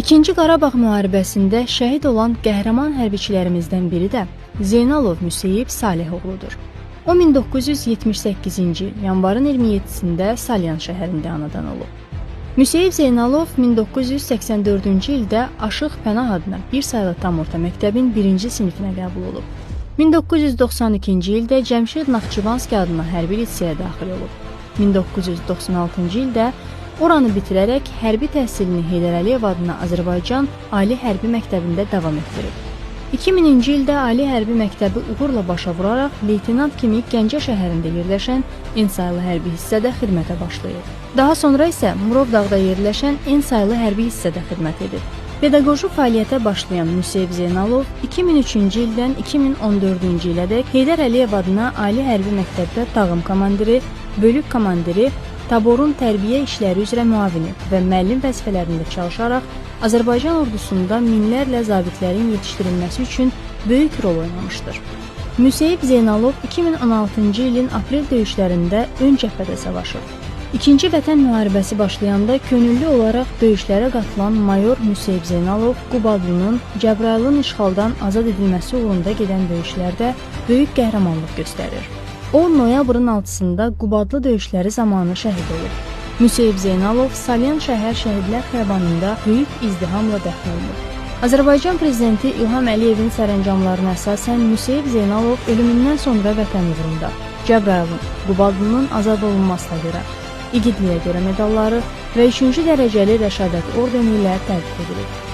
İkinci Qarabağ müharibəsində şəhid olan qəhrəman hərbiçilərimizdən biri də Zeynalov Müseyib Salehoğludur. O 1978-ci il yanvarın 27-sində Salyan şəhərində anadan olub. Müseyib Zeynalov 1984-cü ildə Aşıq Pənah adına bir saylı tam orta məktəbin birinci sinifinə qəbul olub. 1992-ci ildə Cəmşid Naxçıvanski adına hərbi liseyə daxil olub. 1996-cı ildə oranı bitirərək hərbi təhsilini Heydər Əliyev adına Azərbaycan Ali Hərbi Məktəbində davam etdirib. 2000-ci ildə Ali Hərbi Məktəbi uğurla başa vuraraq leytenant kimi Gəncə şəhərində yerləşən N saylı hərbi hissədə xidmətə başlayıb. Daha sonra isə Murovdağda yerləşən N saylı hərbi hissədə xidmət edib. Pedaqoji fəaliyyətə başlayan Müseyib Zeynalov 2003-cü ildən 2014-cü ilədək Heydər Əliyev adına Ali Hərbi Məktəbdə tağım komandiri, bölük komandiri, taborun tərbiyə işləri üzrə müavini və müəllim vəzifələrində çalışaraq Azərbaycan ordusunda minlərlə zabitlərin yetişdirilməsi üçün böyük rol oynamışdır. Müseyib Zeynalov 2016-cı ilin aprel döyüşlərində ön cəbhədə savaşıb. İkinci Vətən müharibəsi başlayanda könüllü olaraq döyüşlərə qatılan mayor Müseyib Zeynalov Qubadlının, Cəbrayılın işğaldan azad edilməsi uğrunda gedən döyüşlərdə böyük qəhrəmanlıq göstərir. O, noyabrın 6-sında Qubadlı döyüşləri zamanı şəhid olub. Müseyib Zeynalov Salyan şəhər Şəhidlər Xiyabanında böyük izdihamla dəfn olunub. Azərbaycan prezidenti İlham Əliyevin sərəncamlarına əsasən Müseyib Zeynalov ölümündən sonra vətən uğrunda Cəbrayılın, Qubadlının azad olunmasına görə, igidliyə görə medalları və 3-cü dərəcəli Rəşadət ordeni ilə təltif edilib.